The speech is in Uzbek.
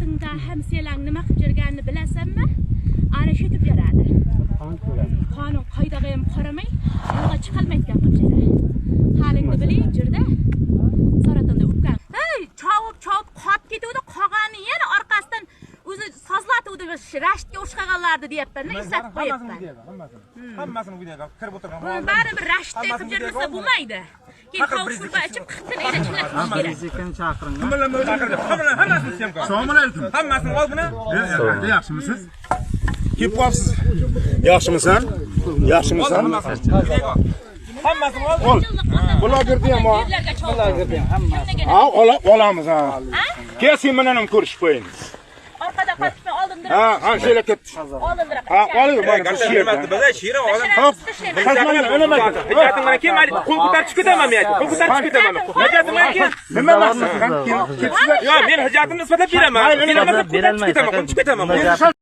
Ortingda hamsiyalar nima qilib yurganini bilasanmi? Ana shu yetib yuradi. Qonun qoidaga ham qaramay, yo'lga chiqolmayotgan qilib yuradi. Halingni biling, jirda. Saratonda o'pkan. Hey, chovib chovib qotib ketuvdi, qolganini yana orqasidan o'zi sozlatuvdi, rashtga o'xshaganlarni deyapman, eslatib qo'yapman. Hammasini. Hammasini videoga kirib o'tirgan. Buni baribir rashtda qilib yurmasa bo'lmaydi. Keyin tovuq sho'rba ichib, qirqini ila chillatish kerak. Rizikini chaqiring. Hammasini syomka. Assalomu alaykum. Hammasini ol buni. Yaxshimisiz? Kelib qolibsiz. Yaxshimisan? Yaxshimisan? Hammasini ol. Ol. Blogerni ham ol. Yerlarga chovib. Hammasi. Ha, olamiz ha. Kel, sen bilan ham ko'rishib qo'yamiz. Orqada qotib oldindiroq. Ha, ha, she'la ketdi. Oldindiroq. Ha, oling mana shu yerda. Hop. Hujjatim mana kim qo'l ko'tarib chiqib ketaman men aytdim. Qo'l ko'tarib chiqib ketaman. Hujjatim mana kim? Nima maqsad? Ketsinlar. Yo'q, men hujjatimni isbotlab beraman. Mayli, Men qo'l ko'tarib chiqib ketaman, qo'l chiqib ketaman.